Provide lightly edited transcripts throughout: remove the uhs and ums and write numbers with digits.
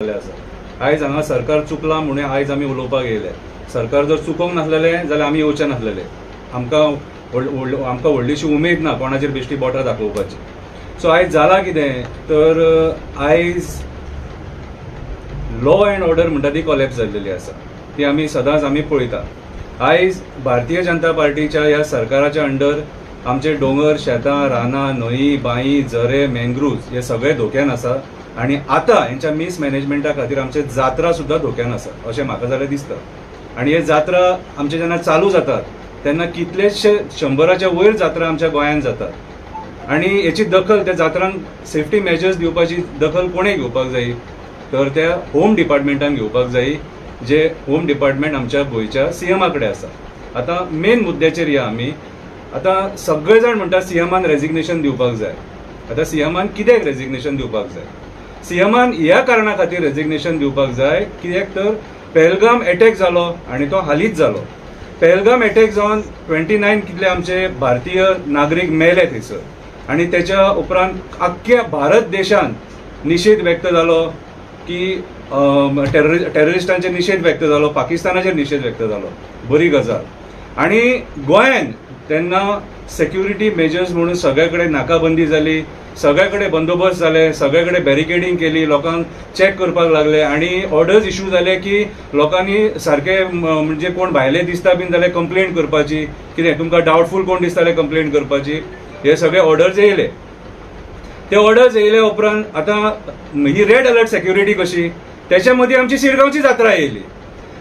आसा। आयज हांगा सरकार चुकलां म्हणून आयज आमी उलोवपाक येयले। सरकार जर चुकोवंक नासलेलें जाल्यार आमी येवचे नासलेले। आमकां आमकां व्हडलीशी उमेद ना कोणाचेर बेश्टी बोटां दाखोवपाची। सो आयज जालां कितें तर आयज लॉ एंड ऑर्डर म्हणटा ती कॉलॅप्स जाल्लेली आसा, ती आमी सदांच आमी पळयता। आयज भारतीय जनता पार्टीच्या ह्या सरकाराच्या अंडर आमचे दोंगर, शेतां, रानां, न्हंयी, बांयी, झरे, मँग्रुव्ज हे सगळे धोक्यान आसा आनी आतां हेंच्या मिसमॅनेजमेंटा खातीर आमचे जात्रा सुद्दां धोक्यान आसा अशें म्हाका जाल्यार दिसता। आनी हे जात्रा आमचे जेन्ना चालू जातात तेन्ना कितलेशे 100च्या वयर जात्रा आमच्या गोंयांत जातात आनी हेची दखल त्या जात्रांक सेफ्टी मेजर्स दिवपाची दखल कोणें घेवपाक जाय तर त्या होम डिपार्टमेंटान घेवपाक जाय, जे होम डिपार्टमेंट आमच्या गोंयच्या सीएमा कडेन आसा। आतां मेन मुद्द्याचेर या आमी। आतां सगळे जाण म्हणटा सीएमान रेजिग्नेशन दिवपाक जाय। आतां सीएमान कित्याक रेजिग्नेशन दिवपाक जाय? सीएमान ह्या कारणा खातीर रेजिग्नेशन दिवपाक जाय कित्याक तर पेहलगाम एटॅक जालो आनी तो हालींच जालो। पेहलगाम एटॅक जावन 29 कितले आमचे भारतीय नागरीक मेले थंयसर आनी तेच्या उपरांत आख्ख्या भारत देशान निशेध व्यक्त जालो की टेररिस्टांचेर निशेध व्यक्त जालो, पाकिस्तानाचेर निशेध व्यक्त जालो, बरी गजाल। आनी गोंयान तेन्ना सेक्युरिटी मेजर्स म्हणून सगळे कडेन नाकाबंदी जाली, सगळे कडेन बंदोबस्त जाले, सगळे कडेन बॅरिकेडींग केली, लोकांक चॅक करपाक लागले आनी ऑर्डर्स इश्यू जाले की लोकांनी सारके म्हणजे कोण भायले दिसता बीन जाल्यार कंप्लेंट करपाची, कितें तुमकां डावटफूल कोण दिसता जाल्यार कंप्लेंट करपाची, हे सगळे ऑर्डर्स येयले। ते ऑर्डर्स येयले उपरांत आतां ही रेड अलर्ट सेक्युरिटी कशी तेच्या मदीं आमची शिरगांवची जात्रा येयली।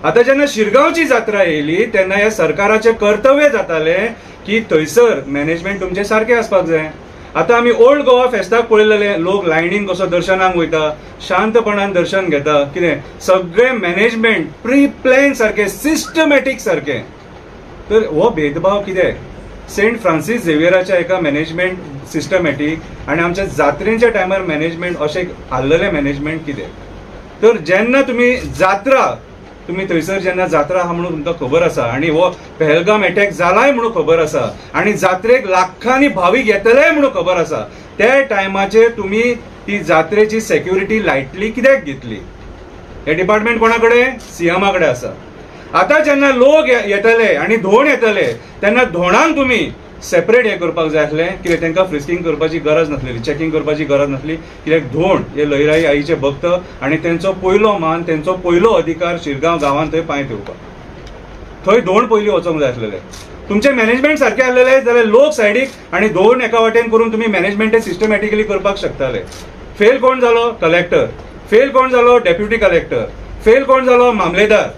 आतां जेन्ना शिरगांवची जात्रा येयली तेन्ना ह्या सरकाराचें कर्तव्य जातालें की थंयसर मॅनेजमेंट तुमचें सारकें आसपाक जाय। आतां आमी ओल्ड गोवा फेस्ताक पळयलेलें लोक लायनीन कसो दर्शनाक वयता, शांतपणान दर्शन घेता, कितें सगळें मॅनेजमेंट प्री प्लॅन सारकें, सिस्टमॅटीक सारकें। तर हो भेदभाव कित्याक? सेंट फ्रांसीस झेवियराच्या एका मॅनेजमेंट सिस्टमॅटीक आनी आमच्या जात्रेच्या टायमार मॅनेजमेंट अशें हाल्ललें मॅनेजमेंट कितें? तर जेन्ना तुमी जात्रा तुमी थंयसर जेन्ना जात्रा आहा म्हणून तुमकां खबर आसा आनी हो पेहलगाम एटॅक जालाय म्हणून खबर आसा आनी जात्रेक लाखांनी भावीक येतलेय म्हणून खबर आसा, त्या टायमाचेर तुमी ती जात्रेची सेक्युरिटी लायटली कित्याक घेतली? हे डिपार्टमेंट कोणा कडेन? सीएमा कडेन आसा। आतां जेन्ना लोक येतले आनी धोण येतले तेन्ना धोणांक तुमी सेपरेट हें करपाक जाय आसलें, कित्याक तांकां फ्रिस्कींग करपाची गरज नासलेली, चॅकिंग करपाची गरज नासली, कित्याक धोण हे लयराई आईचे भक्त आनी तेंचो पयलो मान, तेंचो पयलो अधिकार शिरगांव गांवांत थंय पांय दिवपाक, थंय धोण पयलीं वचोंक जाय आसलेलें। तुमचें मॅनेजमेंट सारकें आसलेलें जाल्यार लोक सायडीक आनी धोण एका वाटेन करून तुमी मॅनेजमेंट सिस्टमॅटिकली करपाक शकताले। फेल कोण जालो? कलेक्टर। फेल कोण जालो? Deputy collector. फेल कोण जालो? मामलेदार।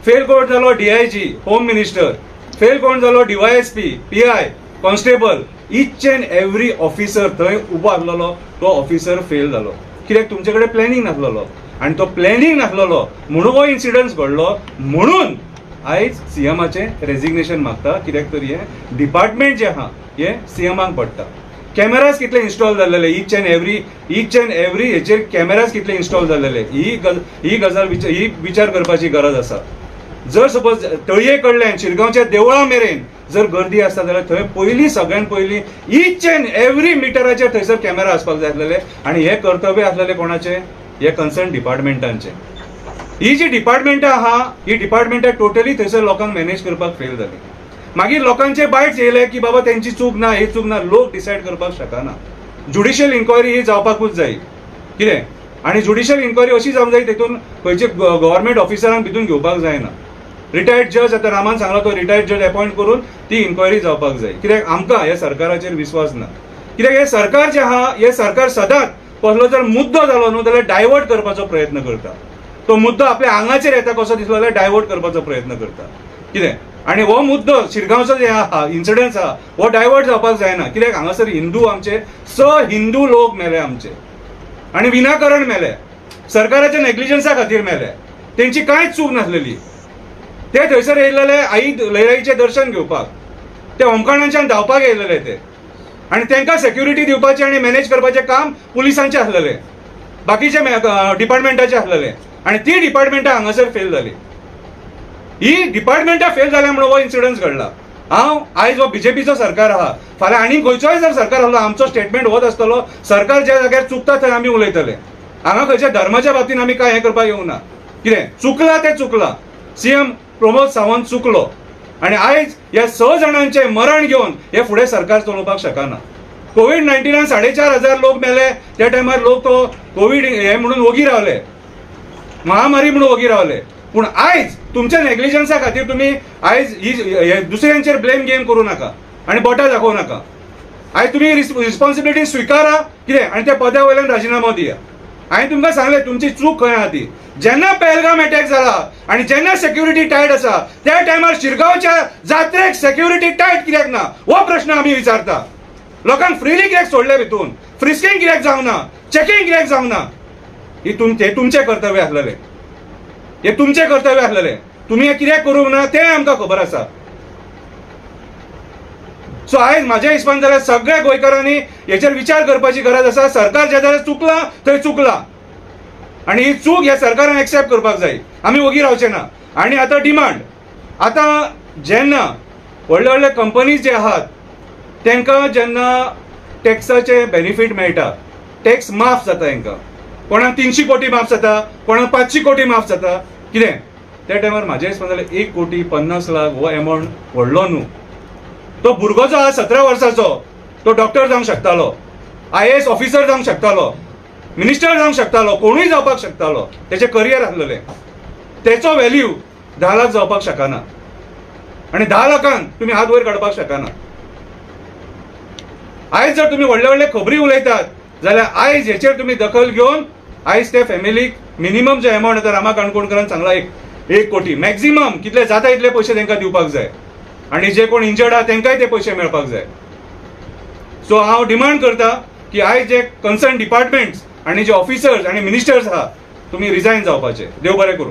फेल कोण जालो? DIG, home minister. फेल कोण जालो? DYSP, PI, constable. Each and every officer थंय उबो आसलेलो तो ऑफिसर फेल जालो, कित्याक तुमचे कडेन प्लॅनिंग नासलेलो आनी तो प्लॅनिंग नासलेलो म्हणून हो इन्सिडंट घडलो। म्हणून आयज सीएमाचें रेजिग्नेशन मागता, कित्याक तर हें डिपार्टमेंट जें आहा हें सीएमाक पडटा। कॅमेराज कितले इन्स्टॉल जाल्लेले, ईच एंड एवरी हेचेर कॅमेराज कितले इन्स्टॉल जाल्लेले, ही गजाल ही विचार करपाची गरज आसा। जर सपोज तळये कडल्यान शिरगांवच्या देवळा मेरेन जर गर्दी आसता जाल्यार थंय पयलीं सगळ्यान पयलीं ईच एंड एवरी मिटराचेर थंयसर कॅमेरा आसपाक जाय आसलेले आनी हे कर्तव्य आसलेले कोणाचें? हे कन्सर्न डिपार्टमेंटांचें। ही जी डिपार्टमेंटां आहा ही डिपार्टमेंटां टोटली थंयसर लोकांक मॅनेज करपाक फेल जाली। मागीर लोकांचे बायट्स येयले की बाबा तेंची चूक ना, ही चूक ना, लोक डिसायड करपाक शकना। ज्युडिशियल इन्क्वायरी ही जावपाकूच जाय कितें, आनी ज्युडिशियल इन्क्वायरी अशी जावंक जाय तेतून खंयचे गव्हर्मेंट ऑफिसरांक भितून घेवपाक जायना। रिटायर्ड जज, आतां रामान सांगला तो रिटायर्ड जज अपॉयंट करून ती इन्क्वायरी जावपाक जाय, कित्याक आमकां ह्या सरकाराचेर विस्वास ना। कित्याक हें सरकार जें आहा हें सरकार सदांच कसलो जर मुद्दो जालो न्हू जाल्यार डायवर्ट करपाचो प्रयत्न करता, तो मुद्दो आपल्या आंगाचेर येता कसो दिसलो जाल्यार डायवर्ट करपाचो प्रयत्न करता कितें। आनी हो मुद्दो शिरगांवचो जे आहा इन्सिडंट्स आहा हो डायवर्ट जावपाक जायना, कित्याक हांगासर हिंदू आमचे 6 हिंदू लोक मेले आमचे आनी विनाकारण मेले, सरकाराच्या नेग्लिजन्सा खातीर मेले, तेंची कांयच चूक नासलेली। ते थंयसर येयलेले आई लयराईचें दर्शन घेवपाक, ते होमखणांच्यान धांवपाक येयलेले ते, आनी तांकां सेक्युरिटी दिवपाचें आनी मॅनेज करपाचें काम पुलिसांचें आसलेलें, बाकीचे डिपार्टमेंटाचें आसलेलें आनी ती डिपार्टमेंटां हांगासर फेल जाली। ही डिपार्टमेंटां फेल जाल्या म्हणून हो इन्सिडंट घडला। हांव आयज हो बीजेपीचो सरकार आहा, फाल्यां आनी खंयचोय जर सरकार आसलो आमचो स्टेटमेंट होच आसतलो, सरकार ज्या जाग्यार चुकता थंय आमी उलयतले। हांगा खंयच्या धर्माच्या बाबतीन आमी काय हें करपाक येवंक ना. कितें चुकलां तें चुकलां, सीएम प्रमोद सावंत चुकलो आनी आयज ह्या 6 जाणांचें मरण घेवन हे फुडें सरकार चलोवपाक शकना. कोवीड 19 4,500 लोक मेले त्या टायमार लोक तो कोवीड हे म्हणून ओगी रावले, महामारी म्हणून ओगी रावले. पूण आयज तुमच्या नेग्लिजन्सा खातीर तुमी आयज ही दुसऱ्यांचेर ब्लेम गेम करूं नाका आनी बोटां दाखोवं नाका. आयज तुमी रिस्पॉन्सिबिलिटी स्विकारा कितें आनी त्या पदा वयल्यान राजिनामो दिया. हांवें तुमकां सांगलें तुमची चूक खंय आहा ती. जेन्ना पहलगाम अटॅक जाला आनी जेन्ना सेक्युरिटी टायट आसा त्या टायमार शिरगांवच्या जात्रेक सेक्युरिटी टायट कित्याक ना हो प्रश्न आमी विचारता. लोकांक फ्रिली कित्याक सोडले भितून, फ्रिस्किंग कित्याक जावंक ना, चॅकिंग कित्याक जावंक ना, ही तुमचें कर्तव्य आसलेलें, हें तुमचें कर्तव्य आसलेलें. तुमी हें कित्याक करूंक ना तें आमकां खबर आसा. सो आयज म्हाज्या हिसपान जाल्यार सगळ्या गोंयकारांनी हेचेर विचार करपाची गरज आसा. सरकार जे जाल्यार चुकलां थंय चुकलां आनी ही चूक ह्या सरकारान एक्सेप्ट करपाक जाय, आमी ओगी रावचे ना. आनी आतां डिमांड, आतां जेन्ना व्हडले व्हडले कंपनीज जे आहात तांकां जेन्ना टॅक्साचे बेनिफीट मेळटा, टॅक्स माफ जाता तांकां, कोणाक 300 कोटी माफ जाता, कोणाक 500 कोटी माफ जाता, कितें त्या टायमार म्हाज्या हिसपान जाल्यार 1 कोटी 50 लाख हो एमावंट व्हडलो न्हू. तो भुरगो जो आहा 17 वर्साचो तो डॉक्टर जावंक शकतालो, IAS officer जावंक शकतालो, मिनिस्टर जावंक शकतालो, कोणूय जावपाक शकतालो, तेचें करियर आसलेलें. तेचो व्हॅल्यू 10 लाख जावपाक शकना आनी 10 लाखान तुमी हात वयर काडपाक शकना. आयज जर तुमी व्हडले व्हडले खबरी उलयतात जाल्यार आयज हेचेर तुमी दखल घेवन आयज त्या फॅमिलीक मिनिमम जे एमावंट आतां रामा काणकोणकरान सांगला 1 कोटी, मॅक्झिमम कितले जाता इतले पयशे तांकां दिवपाक जाय आनी जे कोण इंजर्ड आहा तांकांय ते पयशे मेळपाक जाय. सो हांव डिमांड करता की आयज जे कन्सर्न डिपार्टमेंट्स आनी जे ऑफिसर्स आनी मिनिस्टर्स आहा तुमी रिजायन जावपाचे. देव बरें करूं.